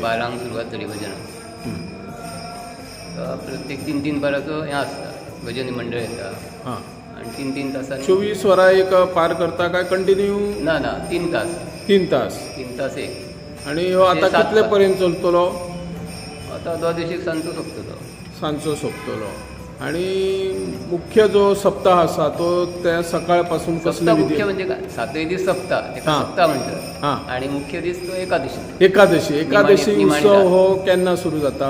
बारांक सुरवात जाली भजनाक. प्रत्येक 3-3 बाराचो हें आसता भजन मंडळ येता आनी 3-3 तासांनी 24 वरां एक पार करता काय कंटिन्यू? ना ना, 3 तास. 3 तास 3 तास एक. आनी ह्यो आतां कितले पर्यंत चलतलो? आतां द्वादशीक सांजचो सोंपतलो. सांजचो सोंपतलो. आनी मुख्य जो सप्ताह आसा तो त्या सकाळ पासून कसले विधी? मुख्य म्हणजे काय 7 दीस सप्ताह, तेका सप्ताह म्हणटात. आनी मुख्य दीस तो एकादशी. एकादशी एकादशी उत्सव हो केन्ना सुरू जाता?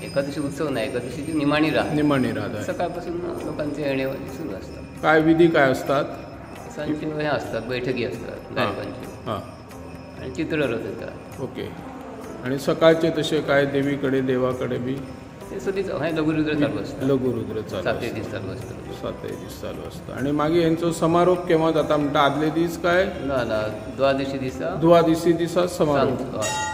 एकादशी उत्सव ना, एकादशीची निमाणी रात. निमाणी रात सकाळपासून लोकांचे येणे सुरू असतात. काय विधी काय असतात? सांजचे हे असतात, बैठकी असतात गायकांच्यो आनी चित्ररथ येतात. ओके. आनी सकाळचे तशे काय देवीकडे देवाकडे बी ते सदीच हें लघुरुद्र चालू आसता. लघुरुद्र चालू 7 दीस चालू आसता. 7 दीस चालू आसता. आनी मागीर हेंचो समारोप केन्ना जाता म्हणटा? आदले दीस काय? ना ना, द्वादशी दिसा. द्वादशी दिसा समारोप.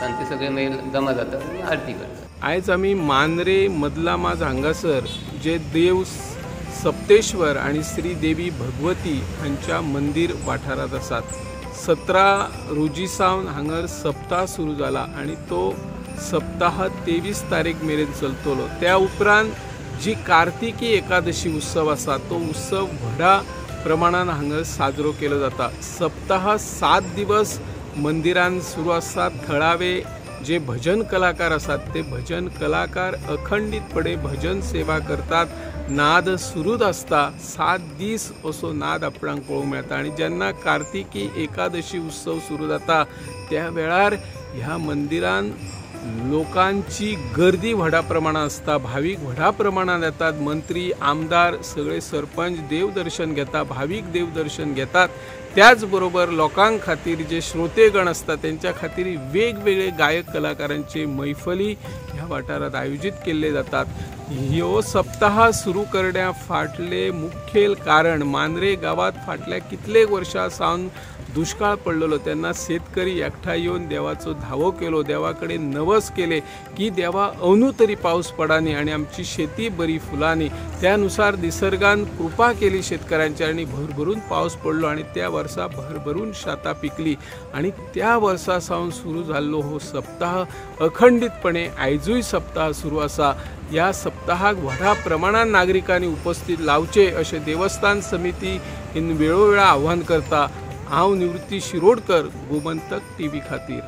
तांचे सगळे मागीर जमा जातात आनी आरती करतात. आयज आमी मांद्रे मदला माज हांगासर जे देव सप्तेश्वर आनी श्री देवी भगवती हांच्या मंदीर वाठारांत आसात. 17 रोजी सावन हांगर सप्ताह सुरू जाला आनी तो सप्ताह 23 तारीख मेरेन चलतलो. त्या उपरांत जी कार्तिकी एकादशी उत्सव आसा तो उत्सव व्हडा प्रमाणान हांगा साजरो केलो जाता. सप्ताह 7 दिवस मंदिरान सुरू आसता. थळावे जे भजन कलाकार आसात ते भजन कलाकार अखंडीतपणे भजन सेवा करतात. नाद सुरूच आसता. 7 दीस असो नाद आपणाक पळोवंक मेळटा. आनी जेन्ना कार्तिकी एकादशी उत्सव सुरू जाता त्या वेळार ह्या मंदिरान लोकांची गर्दी व्हडा प्रमाणात आसता. भावीक व्हडा प्रमाणात येतात. मंत्री, आमदार, सगळे सरपंच देवदर्शन घेता, भावीक देवदर्शन घेतात. त्याच बरोबर लोकां खातीर जे श्रोतेगण आसता तेंच्या खातीर वेगवेगळे गायक कलाकारांचे मैफली ह्या वाठारांत आयोजीत केल्ले जातात. ह्यो सप्ताह सुरू करण्या फाटले मुखेल कारण मांद्रे गांवांत फाटल्या कितले वर्सां सावन दुष्काळ पडलेलो तेन्ना शेतकरी एकठांय येवन देवाचो धावो केलो, देवा कडेन नवस केले की देवा अंदू तरी पावस पडानी आनी आमची शेती बरी फुलांनी. त्यानुसार निसर्गान कृपा केली शेतकऱ्यांची आनी भरभरून पावस पडलो आनी त्या वर्सा भरभरून शेतां पिकली. आनी त्या वर्सा सावन सुरू जाल्लो हो सप्ताह अखंडीतपणे आयजूय सप्ताह सुरू आसा. ह्या सप्ताहाक व्हडा प्रमाणात नागरिकांनी उपस्थित लावचे अशें देवस्थान समिती वेळोवेळा आव्हान करता. हांव निवृत्ती शिरोडकर, गोमंतक टीव्ही खातीर.